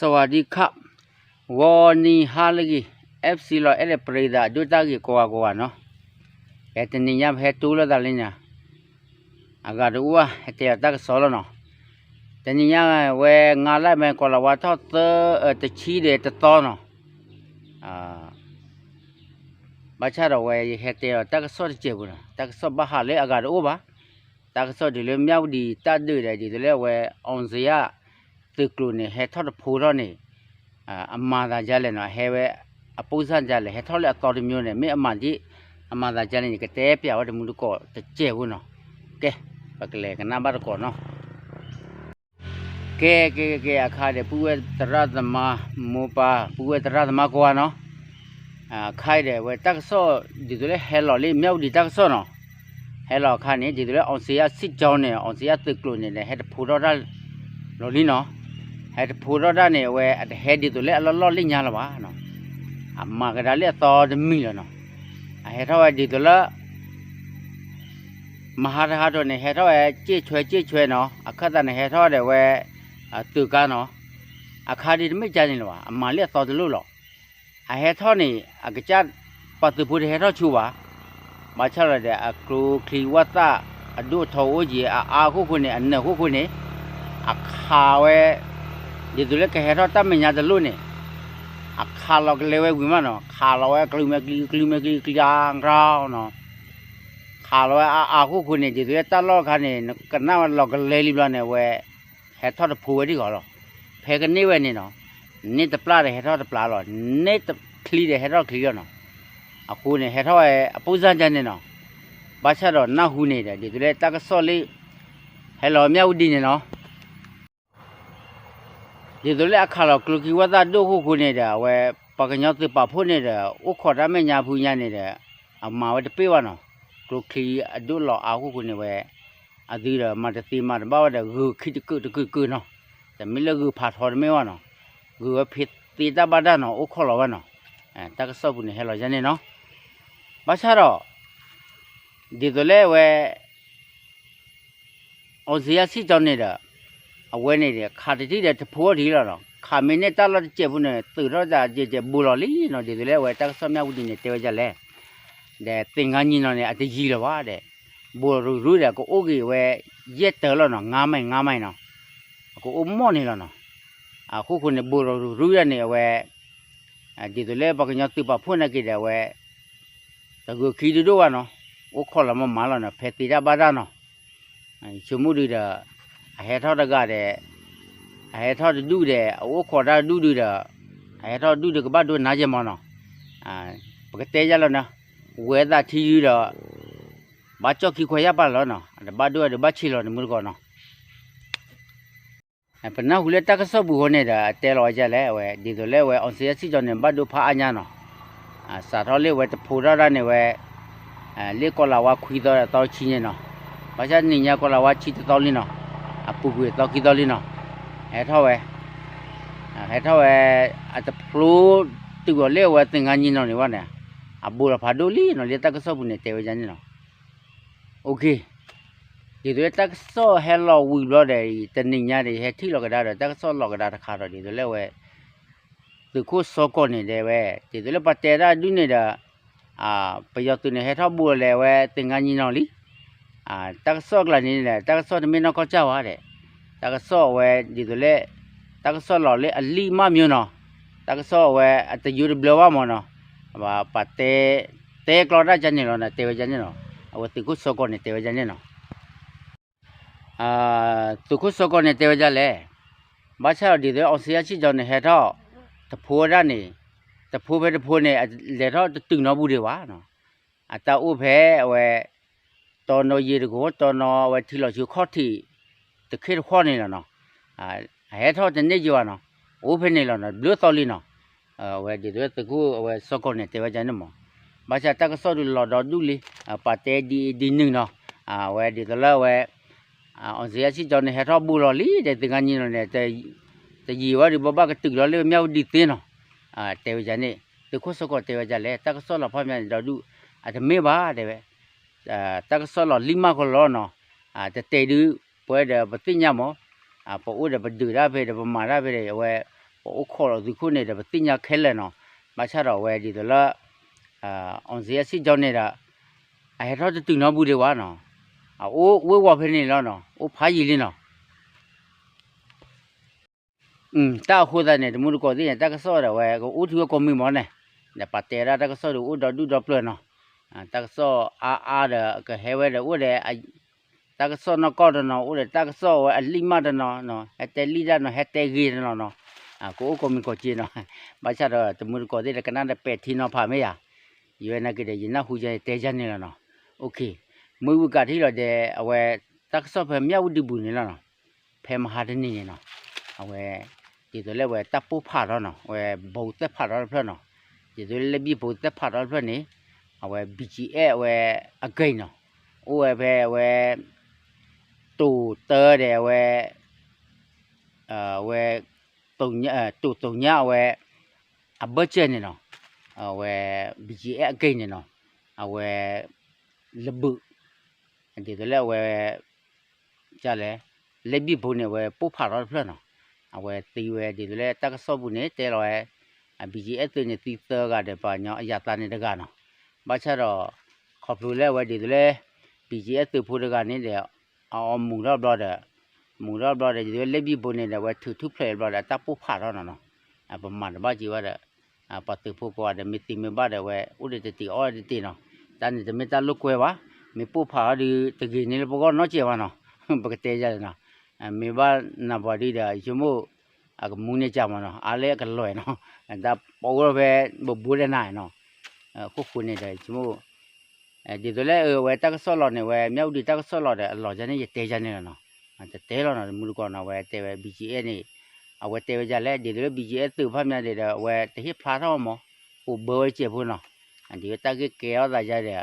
สวัสดีครับ ဂီၤနံၤဟါလၢအဂ့ၤ FC လီၤအဲၣ်ဒိးပရံသးဒိၣ်တၢ်ဂ့ၤကိးဂၤကိးဂၤနီၤ, ကဲတနံၤညါပဟဲတိလၢသးလၢညါ, အဂၤတအိၣ်ဘၣ် ဟဲတဲအီၤတၢ်ကစီၣ်လီၤနီၤ, တနံၤညါဝဲ ငါးလပိုင်း ကိးလၤဝါထီၣ်သၢ တဆံဒီးတသီနီၤ, ဘၣ်ဆၣ်ဒီးဝဲယဟဲတဲအီၤတၢ်ကစီၣ်တစဲးဖိနီၤ, တၢ်ကစီၣ်ဘၣ်ဟးလၢအဂၤတအိၣ်ဘၣ်, တၢ်ကစီၣ်ဒ်လၢမၠၣ်ဝတံၤတၢ်ဒုးဒီး ဒ်သိးလၢအဝဲ အောင်ဇေယျ သုးကျိၤန့ၣ် ဟဲထီၣ်တဖိထီၣ်န့ၣ် အမၤသးဒ်လဲၣ်နီၤ, ဟဲဝဲအပိၢ်စၢ်ဒ်လဲၣ်, ဟဲထီၣ်လၢအသီတမံၤန့ၣ် မ့ၢ်အမၤဒ် အမၤသးဒ်လဲၣ်န့ၣ် ကတဲပျးဝဲတမူတကိးတစဲးဖိနီၤ, ကဲ ပကလဲၤကနၣ်ဘၣ်တကိးနီၤ. ကဲ ကဲ ကဲ ကဲ အခါဒီး ပုၢ်ဝဲၢ်သရၣ်သမါ မိၢ်ပၢ် ပုၢ်ဝဲၢ်သရၣ်သမါကိးဂၤနီၤ, အခါဒီး အဝဲတၢ်ကစီၣ် ဒ်သိးလၢဟဲလီၤလၢမၠၣ်ဝတံၤတၢ်ကစီၣ်နီၤ, ဟဲလီၤအခါန့ၣ် ဒ်သိးလၢ အောင်ဇေယျစစ်ကြောင်းန့ၣ် အောင်ဇေယျသုးကျိၤန့ၣ်ဒီး ဟဲတဖိထီၣ်တၢ်လီၤလံနီၤ, ဟဲတဖိထီၣ်တၢ်န့ၣ် အဝဲအတဟဲဒ်သိးလၢအလီၢ်လီၢ်လၢညါလၢၤဘၣ်နီၤ, အမၤကဒါလၢအသီတမံၤလီၤနီၤ, အဟဲထီၣ်ဝဲဒ်သိးလၢ မဟါတဟါထီၣ်န့ၣ် ဟဲထီၣ်ဝဲ က့ၣ်ဆွဲ က့ၣ်ဆွဲနီၤ, အခၢၣ်သးန့ၣ် ဟဲထီၣ်ဒီးဝဲ သုးကါနီၤ, အခါဒ်တမ့ၢ်ကါန့ၣ်လၢၤဘၣ်, အမၤလၢအသီတလိၣ်လီၤ, အဟဲထီၣ်န့ၣ် အကစၢ် ပှၤသုးဖိတဟဲထီၣ်ဆူဘၣ်, ဘၣ်ဆၣ်လီၤဒီး အကျိချံဝၣ်သၣ် အဒိၣ်အထီအိၣ်က့ၤ အအါအဃိဃိန့ၣ် အနၢၤအဃိဃိန့ၣ် အခးဝဲ ဒ်သိးလၢကဟဲထီၣ်တၢ်မဲာ်ညါတလိၣ်န့ၣ် အခးလီၤကလဲဝဲဝံၤမးနီၤ, ခးလီၤဝဲကျုၤမဲာ်ကျံ ကျုၤမဲာ်ကျံ ကျံအါကရၢနီၤ, ခးလီၤဝဲအါအါဃိဃိန့ၣ် ဒ်သိးလၢတၢ်လီၢ်အခါန့ၣ် ကနၣ်ဝဲလီၤကလဲလံဘျီန့ၣ် အဝဲ ဟဲထီၣ်တဖိဝဲဒ်ဂီၤလီၤ, ဖဲကန့ၢ်ဝဲန့ၣ်နီၤ, န့ၢ်တပျၢ်ဒီးဟဲထီၣ်တပျၢ်လီၤ, န့ၢ်ချံဒီးဟဲထီၣ်ချံလီၤနီၤ, အဃိန့ၣ် ဟဲထီၣ်ဝဲအပိၢ်စၢ်ဒ်န့ၣ်နီၤ, ဘၣ်ဆၣ်ဒီးနၢ်ဟူန့ၣ်ဒီး ဒ်သိးလၢတၢ်ကစီၣ်လၢ ဟဲလီၤမၠၣ်ဝတံၤန့ၣ်နီၤ ဒ်သိးလၢအခးလီၤကျိချံဝၣ်သၣ်ဒိၣ်အဃိဃိန့ၣ်ဒီး အဝဲ ပှၤကညီသုးပာ်ဖှိၣ်န့ၣ်ဒီး အိၣ်ခိးတၢ်မဲာ်ညါဖုညါန့ၣ်ဒီး အမၤဝဲတပ့ၢ်ဘၣ်နီၤ, ကျိချံအဒိၣ်လီၤအါအဃိဃိန့ၣ်ဝဲ အသုဒီးမၤတသ့မၤတဘၣ်ဝဲဒီး ဂုာ်ခံတကုာ်တကုာ်တကုာ်နီၤ, တမ့ၢ်လၢဂုာ်ဖးထီတမ့ၢ်ဘၣ်နီၤ, ဂုာ်ဝဲဖဲသ့တၢ်ဘၣ်တၢ်နီၤ အိၣ်ခိးလီၤဝဲနီၤ, တၢ်ကစီၣ်ပူၤန့ၣ်ဟဲလီၤယါန့ၣ်နီၤ, ဘၣ်ဆၣ်ဒီး ဒ်သိးလၢအဝဲ အောင်ဇေယျစစ်ကြောင်းန့ၣ်ဒီး အဝဲန့ၣ်ဒီး ခးတထံၣ်ဒီးတဖိအီၤထံလီၤနီၤ, ခးမ့ၢ်န့ၢ်တၢ်လီၢ်တစဲးဖိန့ၣ် သုးထီၣ်တၢ်ကဲးကဲးဘူးလီၤလံနီၤ, ဒ်သိးလၢအဝဲတၢ်ကစီၣ်မၠၣ်ဝတံၤန့ၣ် တဲဝဲဒ်လဲၣ်, ဒီးသင်္ဃန်းညီနောင်န့ၣ် အတယံၤလၢၤဘၣ်ဒီး ဘူးလီၤရူၤရူၤဒီး ကအိၣ်က့ၤဝဲ ယဲၢ်တၢၤလီၤနီၤ, ငါးမိုင် ငါးမိုင်နီၤ, အကအိၣ်မီၢ်န့ၣ်လီၤနီၤ, အဃိဃိန့ၣ် ဘူးလီၤရူၤရူၤဒၣ်န့ၣ် အဝဲ ဒ်သိးလၢပှၤကညီသုးပာ်ဖှိၣ်နာ်က့ၤဒီး အဝဲ တဂုာ်ခံတဒိၣ်ဘၣ်နီၤ, အိၣ်ခိးလီၤမၤမၤလီၤနီၤ, ဖဲသ့တၢ်ဘၣ်တၢ်နီၤ, ဆိကမိၣ်ဒုဒီး အဟဲထီၣ်တဂၤဒီး အဟဲထီၣ်တဒူၣ်ဒီး အအိၣ်ခိးတၢ်တဒူၣ်ဒုဒီး အဟဲထီၣ်တဒူၣ်ဒီးကဘၣ်ဒိနါယဲၢ်မီၤနီၤ, ပကတဲယါလီၤနီၤ, ဝဲသးထံယုဒီး ဘၣ်ကၠီၣ်ခံခွဲးယာ်ပာ်လီၤနီၤ, အတဘၣ်ဒိအတဘၣ်ဆံးလီၤန့ၣ်မုၢ်တကိးနီၤ ပနၢ်ဟူလၢတၢ်ကစီၣ်ပူၤအဃိန့ၣ်ဒီး အတဲလီၤဝဲဒ်လဲၣ်, အဝဲ ဒ်သိးလၢအဝဲ အောင်ဇေယျစစ်ကြောင်းန့ၣ် ဘၣ်ဒိဖးအါညါနီၤ, စးထီၣ်လၢအဝဲတဖိထီၣ်ဒၣ်န့ၣ်ဝဲ လၢကီးလးဝါခွံသီဒီးသီဆံန့ၣ်နီၤ, ဘၣ်ဆၣ်တနံၤညါကီးလးဝါဆံတသီလံနီၤ, အပူၤကွံာ်သီခံသီလံနီၤ, ဟဲထီၣ်ဝဲ ဟဲထီၣ်ဝဲ အတဖျိတုၤအီၤလၢအဝဲသင်္ဃန်းညီနောင်န့ၣ်ဝဲန့ၣ်, အဘူးလီၤဖးဒိၣ်လံနီၤ, လၢတၢ်ကစီၣ်ပူၤန့ၣ် တဲဝဲဒ်န့ၣ်နီၤ OK, ဒ်သိးလၢတၢ်ကစီၣ်ဟဲလီၤဝံၤဘျီဒီး တနံၤညါဒီး ယဟဲထံၣ်လီၤကဒါဒီး တၢ်ကစီၣ်လီၤကဒါတခါဒီး ဒ်သိးလၢအဝဲ သုးခိၣ်စီၤကီးန့ၣ်တဲဝဲ, ဒ်သိးလၢပှၤတဲတၢ်ဒုးန့ၣ်ဒီး ပယီၤသုးန့ၣ် ဟဲထီၣ်ဘူးလီၤလဲၤဝဲသင်္ဃန်းညီနောင်လံ, တၢ်ကစီၣ်အကျါန့ၣ်ဒီး တၢ်ကစီၣ်တမ့ၢ်နီၢ်ကီၢ်စၢ်ဝဲဒီး တၢ်ကစီၣ်အဝဲ ဒ်သိးလၢ တၢ်ကစီၣ်လီၤလၢအလံၣ်မးမၠိနီၤ, တၢ်ကစီၣ်အဝဲအတယိတဘျၢဘၣ်မၠိနီၤ, ပှၤတဲ တဲကျီတၢ်ကန့ၣ်လီၤနီၤ, တဲဝဲဒ်န့ၣ်နီၤ, အဝဲသုးခိၣ်စီၤကီးန့ၣ် တဲဝဲဒ်န့ၣ်နီၤ. သုးခိၣ်စီၤကီးန့ၣ် တဲဝဲဒ်လဲၣ်, ဘၣ်ဆၣ်ဒီးဒ်သိးလၢ အောင်ဇေယျစစ်ကြောင်းန့ၣ် ဟဲထီၣ် တဖိဝဲဒၣ်န့ၣ်, တဖိဖဲတဖိန့ၣ် လဲၤထီၣ်တတုၤနီတဘူးဒံးဘၣ်နီၤ, အတၢ်အိၣ်ဖဲအဝဲ တီနီၤယံၤတကိး တီနီၤအဝဲထံလီၤဆူခီၣ်ထံး တခ့ၣ်တဃီန့ၣ်လီၤနီၤ, အဟဲထီၣ်တန့ၢ်ယံၤဘၣ်နီၤ, အိၣ်ဖဲန့ၣ်လီၤနီၤ ဘျုးသီလံနီၤ, အဝဲဒ်သိးလၢသုးခိၣ်အဝဲစီၤကီးန့ၣ် တဲဝဲဒ်န့ၣ်မး, ဘၣ်ဆၣ်တၢ်ကစီၣ်ဒုးလီၤဒီဒူၣ်လံ, ပာ်တဲဒ်အံၤဒ်နုၤနီၤ, အဝဲဒ်သိးလၢအဝဲ အောင်ဇေယျစစ်ကြောင်းန့ၣ် ဟဲထီၣ်ဘူးလီၤလံဒီး သင်္ဃန်းညီနောင်န့ၣ် တယံၤဝဲဒီး ဘၣ်ဘၣ်ကတုၤလီၤလၢမၠၣ်ဝတံၤသ့နီၤ, တဲဝဲဒ်န့ၣ်, သုးခိၣ်စီၤကီးတဲဝဲဒ်လဲၣ်, တၢ်ကစီၣ်လီၤဖးမးန့ၣ်ဒီဒူၣ်, အတမ့ၢ်ဘၣ်တဲဝဲ တၢ်ကစီၣ်လီၤလံၣ်မးကလီနီၤ, တတဲဒုး ပဝဲဒီးပသ့ၣ်ညါမး, ပအိၣ်ဒီးပဒုးတၢ်ဖဲဒီးပမၤတၢ်ဖဲဒီး အဝဲ အိၣ်ခိးလီၤသုးခိၣ်န့ၣ်ဒီး ပသ့ၣ်ညါခဲလၢာ်နီၤ, ဘၣ်ဆၣ်ဒီးအဝဲဒ်သိးလၢ အီၣ်စ့အစ့ၣ်ကၠီန့ၣ်ဒီး အဟဲထီၣ်တတုၤနီတဘူဒံးဝဲနီၤ, အအိၣ်ဝ့ၢ်ဝီၤဖဲန့ၣ်လီၤနီၤ, အိၣ်ဖးယံာ်လံနီၤ. တၢ်အဃိသတးန့ၣ် တမူတကိးသ့ၣ်န့ၣ် တၢ်ကစီၣ်ဒီးအဝဲကအိၣ်ထီၣ်ဝဲကိးမုၢ်မးန့ၣ်, ဒီးပာ်တဲဒၣ်တၢ်ကစီၣ်ဒီးအိၣ်ဒီဒူၣ်ဒီပျၢၤနီၤ, တၢ်ကစီၣ်အါအါဒီးကဟဲဝဲဒီးအိၣ်ဒီး တၢ်ကစီၣ်နီၢ်ကီၢ်တနီၤ အိၣ်ဒီးတၢ်ကစီၣ်ဝဲအလံၣ်မၢ်တနီၤ, ဟဲတဲလံၣ်တၢ်နီၤ ဟဲတဲဂ့ၤတနီၤနီၤ, ကအိၣ်ကိးမုၢ်ကိးက့နီၤ, ဘၣ်ဆၣ်ဒီးတမူတကိးသ့ၣ်ဒီးကနၣ်ဒီးပဲာ်ထံနီၤဖးမ့ၢ်ယၤ, ယဝဲနာ်က့ဒီး ယနၢ်ဟူယဲတဲယၤန့ၣ်လီၤနီၤ, မုၢ်ဝံၤကးထံၣ်လီၤဒီး အဝဲ တၢ်ကစီၣ်ဖဲမၠၣ်ဝတံၣ်ပူၤန့ၣ်လီၤနီၤ, ဖဲမဟါတနံၤန့ၣ်နီၤ, အဝဲ ဒ်သိးလၢအဝဲတၢ်ပိၢ်ဖးထီၣ်နီၤ အဝဲဘိးသဲၣ်ဖးထီၣ်တဖျၢၣ်နီၤ, ဒ်သိးလၢလၢၢ်ဘံၣ်ဘိးသဲၣ်ဖးထီၣ်တဖျၢၣ်န့ၣ်, အဝဲ ဘံၣ်ကၠံၣ်အဲၣ် အဝဲ အကၢၢ်နီၤ, အိၣ်ဝဲဖဲအဝဲ တိၤတၢဒီးအဝဲ အဝဲ တိၤတိၤညါအဝဲ အဘၢၣ်စၢၤန့ၣ်နီၤ, အဝဲ ဘံၣ်ကၠံၣ်အဲၣ် အကၢၢ်န့ၣ်နီၤ, အဝဲ လၢဘုး ဒ်သိးလၢအဝဲ လဲၣ် လၢၢ်ဘံၣ်ဘိန့ၣ် အဝဲပိၢ်ဖးထီၣ်တဖျၢၣ်နီၤ, အဝဲသံဝဲဒ်သိးလၢတၢ်ကစီၣ်ပူၤန့ၣ် တဲလီၤဝဲ ဘံၣ်ကၠံၣ်အဲၣ်သုးန့ၣ် သံသၢဂၤဒီးပှၤကညီအယၤသးန့ၣ်တဂၤနီၤ, ဘၣ်ဆၣ်ဒီး ခီဖျိလၢအဝဲဒ်သိးလၢ ဘံၣ်ကၠံၣ်အဲၣ်သုးဖိတဂၤန့ၣ်ဒီး အအီၣ်မူၤထီၣ်ဘျီဒီး မူၤထီၣ်ဘျီဒီး ဒ်သိးလၢလၢၢ်ဘံၣ်ဘိန့ၣ်ဒီး အဝဲထုးထူၣ်ဖျဲးဘျီဒီး အတၢ်ပိၢ်ဖးထီၣ်နီၤနီၤ, ပမၤတဘၣ်က့ၤဝဲဒီး ပှၤသုးဖိကိးဂၤဒီး မ့ၢ်သံမ့ၢ်ဘၣ်ဒီး အဝဲအိၣ်ဒီးတတံၤအီၣ်တတ့ၢ်နီၤ, တၢ်န့ၣ်တမ့ၢ်တၢ်လိာ်ကွဲဘၣ်, မ့ၢ်ပိၢ်ဖးထီၣ်ဒီး တဂ့ၤန့ၢ်လၢပဂီၢ်နီတစဲးဘၣ်နီၤ, ပကတဲယၤနီၤ, မ့ၢ်ဘၣ်နၤပှၤဒ်ဒီး ယဆိကမိၣ် အကမူန့ၢ်ကမးနီၤ, အါလၢအကလွဲးနီၤ, တၢ်ပီအိၣ်ထီၣ်ဖဲ ဘိးဘိဒဲးနၤနီၤ, ခိၣ်ဃိန့ၣ်ဒီး ယဆိကမိၣ် ဒ်သိးလၢအဝဲတၢ်ကစီၣ်လီၤန့ၣ် အဝဲမၠၣ်ဝတံၣ်တၢ်ကစီၣ်လီၤဒီး အလီၤယၤန့ၣ် ယတဲယၤန့ၣ်လီၤနီၤ, တတဲလီၤနီၤ တမူတကိးနီၤ, အဝဲတဲဝဲ ဘံၣ်ကၠံၣ်အဲၣ် န့ၣ် အဝဲတဲဝဲဒ်လဲၣ်, ဒ်သိးလၢ ဘံၣ်ကၠံၣ်အဲၣ် သုးဖၣ်မးဒီး အဝဲတဟ့ၣ်ဖျါထီၣ်မး, အိၣ်ဘၢဝဲတစဲးဖိနီၤ, ဒ်ဝဲတၢ်ဂ့ၢ်ကဲထီၣ်သးယၤဒီး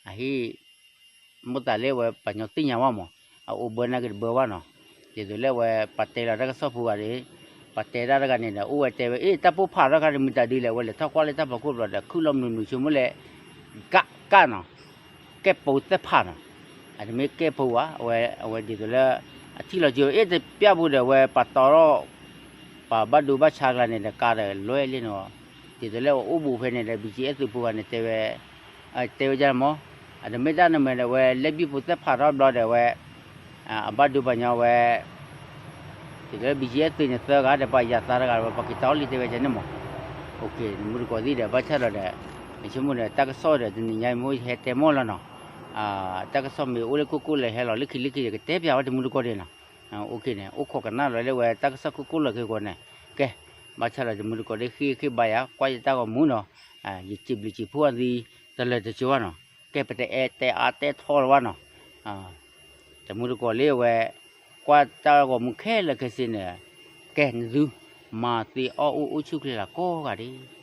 အဟ့ၣ် မိၣ်သးလၢအဝဲပှၤကညီသ့ၣ်ညါဝဲမး, အအိၣ်ဘၢနာ်က့တဘၢဘၣ်နီၤ, ဒ်သိးလၢအဝဲပှၤတဲလီၤတၢ်ကစီၣ်ဖိဂၤဒီး ပှၤတဲတၢ်တဂၤန့ၣ်ဒီး အိၣ်ဝဲတဲဝဲ အ့ၣ် တၢ်ပိၢ်ဖးထီၣ်ခါန့ၣ် မတၤဒ်လဲၣ်, အဝဲလဲၤထီၣ်ကွၢ်လၢတၢ်ဖီခိၣ်ဘျီဒီး ခုၣ်လီၤမုၢ်မုၢ်ဆိကမိၣ်လၢ ကၣ်ကၣ်နီၤ, ကဲၣ်ပိသဲၣ်ဖးနီၤ, အတမ့ၢ်ကဲၣ်ပိဘၣ်, အဝဲ အဝဲဒ်သိးလၢ အထံၣ်လီၤက့ၤ အ့ၣ် တပျၢ်ပူၤဒီး အဝဲပှၤတီထီၣ် ပှၤဘၣ်ဒိဘၣ်ဆါကျါန့ၣ်ဒီး ကါဒီးလွဲလံနီၤ, ဒ်သိးလၢအအိၣ်ဘူးဖဲန့ၣ်ဒီး ဘံၣ်ကၠံၣ်အဲၣ်သုးဖိဂၤန့ၣ် တဲဝဲ တဲဝဲဒ်မး, အတမ့ၢ်တၢ်နမဲာ်ဒီး အဝဲလၢၢ်ဘံၣ်ဘိသဲၣ်ဖးထီၣ်ဘျီဒီး အဝဲ အဘၣ်ဒိပှၤညီဝဲ ဒ်သိးလၢ ဘံၣ်ကၠံၣ်အဲၣ်သုးန့ၣ် သၢဂၤဒီး ပှၤယၤသးတဂၤဒီး ပှၤက့ၤတီလံတဲဝဲဒ်န့ၣ်မး, နမူတကိးသ့ၣ်ဒီး ဘၣ်ဆၣ်ဒီး ယဆိကမိၣ်ဒီး တၢ်ကစီၣ်ဒီး တနံၤညါမ့ၢ်ဟဲတဲမီၢ်လီၤနီၤ, တၢ်ကစီၣ်မ့ၢ်အိၣ်လၢခိၣ်ကိၣ်လၢဟဲလီၤလၢခံလၢခံဒီး ကတဲပၠးဝဲတမူတကိးဒံးနီၤ, န့ၣ် အိၣ်ခိးကနၣ်လီၤလၢဝဲတၢ်ကစီၣ်ခိၣ်ကိၣ်လၢခံကိးန့ၣ်, ကဲ, ဘၣ်ဆၣ်ဒီးတမူတကိးဒ်ဃ့ဃ့ဘါယၤ ကွၢ်ယတၢ်ဂီၤမူနီၤ, ယစံးဘျုးစံးဖှိၣ်အသံ တလၢာ်တကၠိဘၣ်နီၤ, ကဲပတအဲၣ်တဲအါတဲထီလၢၤဘၣ်နီၤ, တမူတကိးလၢအဝဲ ကွၢ်တၢ်ဂီၤမူခဲလၢာ်ခဲဆ့န့ၣ်, ကဲနသု မၤသ့အီၣ်အိၣ်အိၣ်ဆူၣ်ချ့လၢကိးဂၤဒဲး